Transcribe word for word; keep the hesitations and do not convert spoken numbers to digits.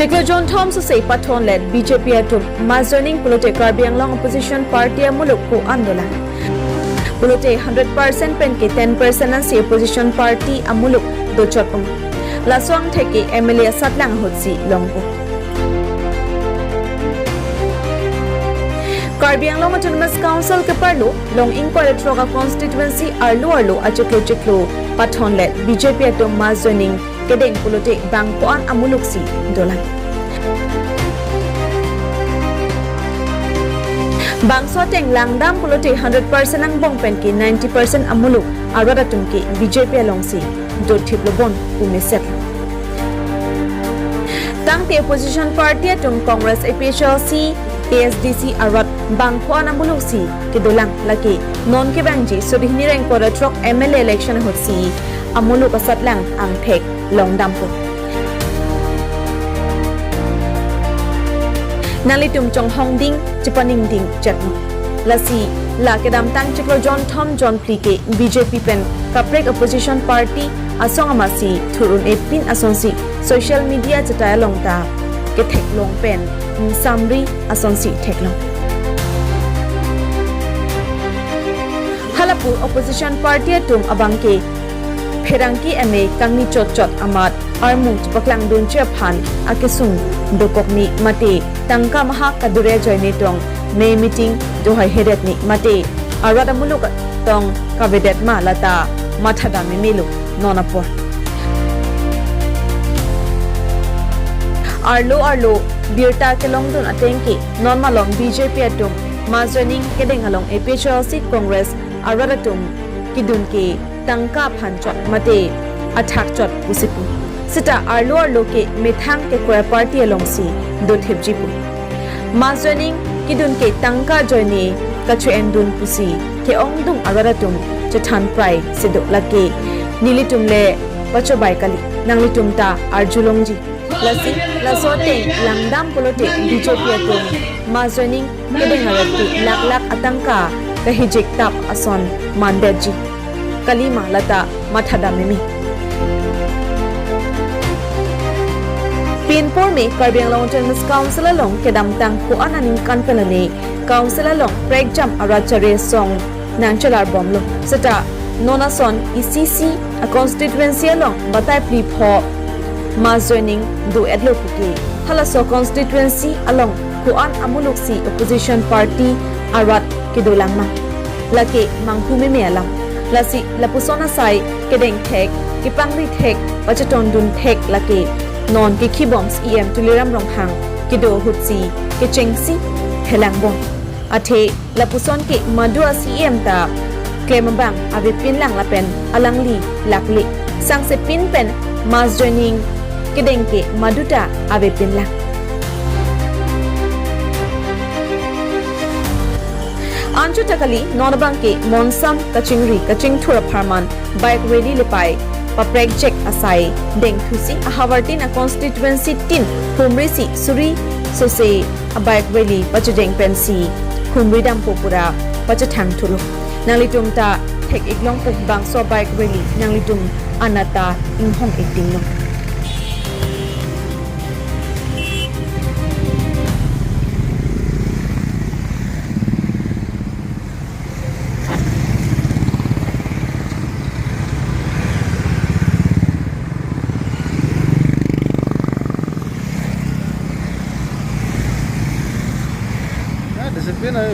Chiklo jonthom sose pathonlet B J P atum mass joining pulote Karbi Anglong opposition party amuluk ko-an dolang. Pulote hundred percent pen ke ten percent ansi opposition party amuluk dochot um. Laso angthek ke M L A asatlang ahutsi longpo. Karbi Anglong Autonomous Council keparlo long ingkoi ra throk a constituency arlo arlo achiklo chiklo pathonlet B J P atum mass joining kedeng pulote bang ko-an amuluk si dolang. Bangso ateng langdam pulote hundred percent angbong pen ke ninety percent amuluk arat atum ke B J P alongsi dothip lo bon pu meset. Tangte opposition party atum Congress, A P H L C, A S D C arat bang ko-an amuluk si kedolang lake non kevangji suri hini ra ingkoi ra throk M L A election ahutsi amuluk asatlang angthek longdampo. Nanglitum chonghong ding, chepaningding chetnon. Lasi la kedamtang chiklo jonthom jonphli ke B J P pen kaprek opposition party asong amatsi thur un-e pin asonsi social media chetai along ta ketheklong pen ingsamri asonsi theklong. Halapu opposition party atum abang ke pherangke eme kangni chotchot amat armu chepaklangdunji aphan akesung dokok ni mate tangka maha kadure ajoine tong me meeting dohai hedet ni mate arat amuluk tong kavedet ma lata mathadam meme lo non apor. Arlo arlo birta kelongdun ateng ke non malom B J P atum mass joining kedeng along A P H L C, Congress arat atum kedun ke tangka aphan chot mate athak chot pusi pu. Seta arlo arlo ke methang kekroi party alongsi dothipji pu. Mass joining kedun ke tangka ajoine kacho-endun pusi ke-ongdung arat atum chethan prai si do lake nelitum le pachobai kali, nanglitum ta arjulongji. Lasi laso ateng langdam pulote B J P atum mass joining kedeng arat ke lakh lakh atangka kahijik tap ason mandetji kalima lata mathadam meme. Pinpur me Karbi Anglong Autonomous Council along kedamtang ko-an aningkan pen lone Council along prekjam arat chari song nangchelarbomlo. Seta non ason isi isi a constituency along batai phli pho mass joining do-etlo puke. Halaso constituency along ko-an amuluk si opposition party arat kedolang ma? Lake manghu meme alam. Lasi lapuson asai kedeng thek, kepangri thek, pachetongdun thek lake non kekhibom C E M Tuliram Ronghang kedo ahutsi kechengsi phelangbom. Athe lapuson ke madu a C E M ta klem abang avepinlang lapen alangli lakle. Sangse pin pen mass joining kedeng ke madu ta avepinlang. Anchot ta kali, non abang ke monsam kachingri kachingthur apharman bike rally lepai paprekjek asai dengthusi ahavartin a constituency tin humri si suri sose a bike rally pachedeng pensi humri dampo pura pachethang thulo. Nanglitum ta thek-iklong pu bangso bike rally nanglitum anat ta inghong-ik tinglo. Ya, discipline ayo.